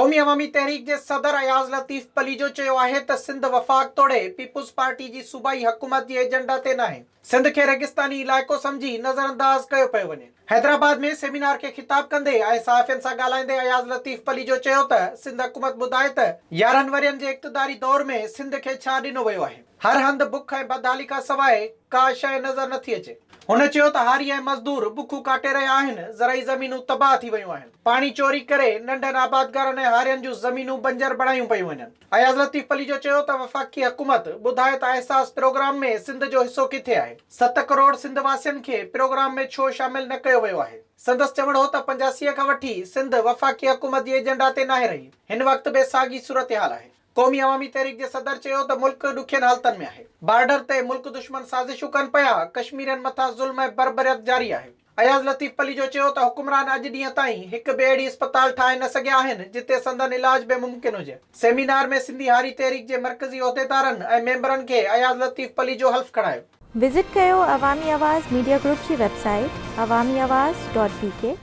قومي عوامي تحريڪ جي صدر اياز لطيف پليجو چيو آهي ته سنڌ وفاق توڙي پيپلز پارٽي جي صوبائي حڪومت جي ايجنڊا تي ناهي، سنڌ کي ريگستاني علائقو سمجهي نظرانداز ڪيو پيو وڃي. حيدرآباد ۾ سيمينار کي خطاب ڪندي ۽ صحافين سان ڳالهائيندي اياز لطيف پليجو چيو ته سنڌ حڪومت ٻڌائي ته 11 ورهين جي اقتداري دور ۾ سنڌ کي ڇا ڏنو ويو آهي؟ هر هنڌ بک ۽ بدحالي کان سواء ڪا شيء نظر نٿي اچي. هن چيو ته هاري ۽ مزدور بکون ڪاٽي رهيا آهن، زرعي زمينون تباهه ٿي ويون آهن، پاڻي چوري ڪري ننڍن آبادگارن ۽ هارين جون زمينون بنجر بڻايون پيون وڃن. اياز لطيف پليجو چيو ته وفاقي حڪومت ٻڌائي ته احساس پروگرام ۾ سنڌ جو حصو ڪٿي آهي؟ ست ڪروڙ سنڌ واسين کي پروگرام ۾ ڇو شامل نه ڪيو ويو آهي؟ سندس چوڻ هو ته 85 کان وٺي سنڌ وفاقي حڪومت جي ايجنڊا تي ناهي رهي، هن وقت به ساڳي صورتحال آهي. قومي عوامي تحريڪ جي صدر چيو ته ملڪ ڏکين حالتن ۾ آهي، بارڊر تي ملڪ دشمن سازشون ڪن پيا، ڪشميرين مٿان ظلم ۽ بربريت جاري آهي. اياز لطيف پليجو چيو ته حڪمران اڄ ڏينهن تائين هڪ به اهڙي اسپتال ٺاهي نه سگهيا آهن جتي سندن علاج به ممڪن هجي. سيمينار ۾ سنڌي هاري تحريڪ جي مرڪزي عهديدارن ۽ ميمبرن کي اياز لطيف پليجو حلف کڻايو. وزٽ ڪيو عوامي آواز ميڊيا گروپ جي website Awami Awaz dot B K.